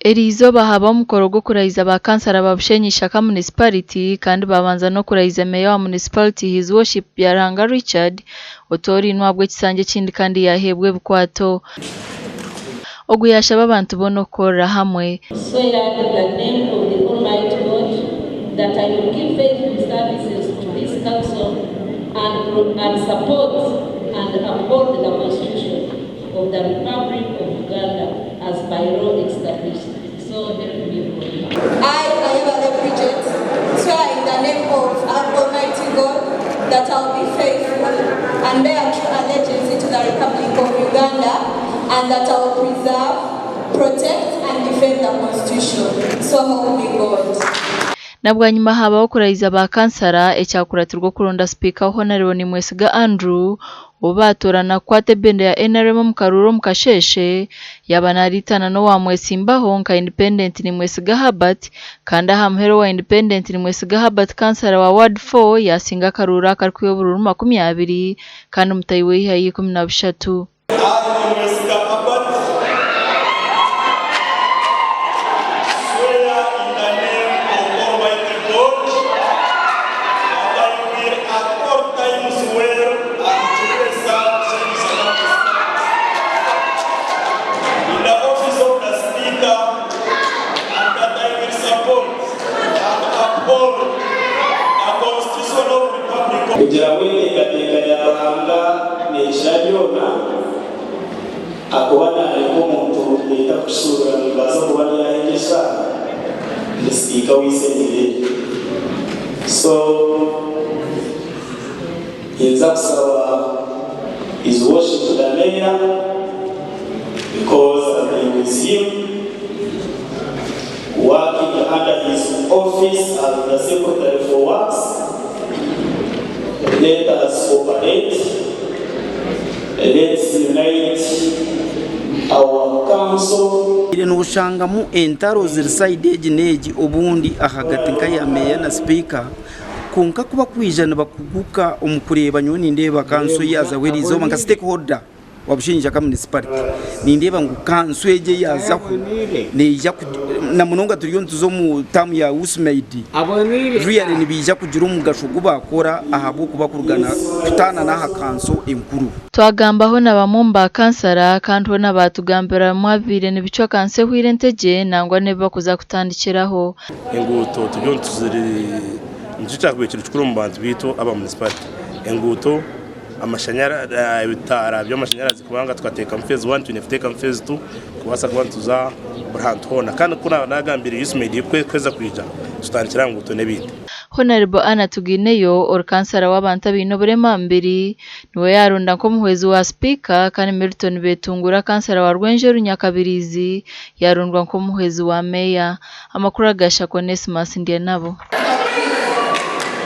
Eriizooba haabaho omukoro gw'okurahiza ba kansara ba Bushenyi Ishaka Municipality kandi baabanza n'okurahiza Meeya wa Municipality His Worship Byaruhanga Richard otoorainwe ahabw'ekisanja ekindi kandi yaaheebwa ebikwato. Ogu yaashaba abantu boona okukorera hamwe. Swear in the name of the Almighty God that I will give faithful services to this council and and support and uphold the constitution of the Republic of Uganda as by law established. So help me God. I, Ayebale Bridget, swear in the name of Almighty God that I will be faithful and bear true allegiance to the Republic of Uganda and that I will preserve, protect and defend the Constitution. So help me God. Na bwanyima haabaho okurahiza ba kansara ekyakuratirwa okuronda sipiika Honarebo Nimwesiga Andrew ou baatoorana kukwata ebendera ya nrm omu karuuru omu kasheeshe yaaba naariitana n'owaamwetsimbaho nka Independent Nimwesiga Herbert kandi aha muheru owa Independent Nimwesiga Herbert kansara wa Ward 4 yaasinga akaruuru akarikwiha oburuuru 20 kandi mutahi we yaihayo 13. I, Nimwesiga Herbert, swear in the name of Almighty God that I will at all times well and truly serve Bushenyi in the office of the Speaker and that I will support and uphold the Constitution of Republic of Kugira ngu enteekateeka ya Ruhanga neekira byona, ahakuba naareka omuntu naija kukishuuruura nimbaasa kuba naahenga eshaaha ndi sipiika w'eishengyero eri. So ninza kusaba His Worship the Mayor because I've been with him working under his office as the Secretary for Works. Let us cooperate, let's unite our council. Nooshangamu entaro ziri sayidi egi n'egi obundi ahagati nka ya meeya na sipiika kwonka ku bakwija nibakuguka omu kureeba nyowe nindeeba kanso yaazaho eriizooba nka stakeholder wa Bushenyi ka Municipality nindeeba ngu kanso egi eyaazaho neija na munonga turiyo nituza omu taamu ya USMAID really nibaija kugira omugasho ogu baakora ahabw'okuba kurugana kutaana n'aha kanso enkuru. Twagambaho na bamwe omu ba kansara kandi hoona baatugambira bimwe abibaire nibicwa kanso ehweire entegye nangwa n'ebi bakuza kutandikiraho. Enguuto turiyo nituziri nikyo kyakubaire kiri kikuru omu bantu baitu aba municipality enguuto ebitaara by'amashanyarazi kubanga tukateekamu phase one twine kuteekamu phase two kubaasa kuba nituza buri hantu hoona kandi ku naagambire USMAID ku erikuheza kwija tutandikire aha nguuto n'ebindi. Honarebo Anna Tugaineyo ori kansara w'abantu abaine oburema aha mubiri niwe yaaronda nk'omuhwezi wa sipiika kandi Milton Betungura kansara wa Rwenjeru Nyakabiriizi yaarondwa nk'omuhwezi wa meeya. Amakuru aga Shaka Onesmus Ndyanabo.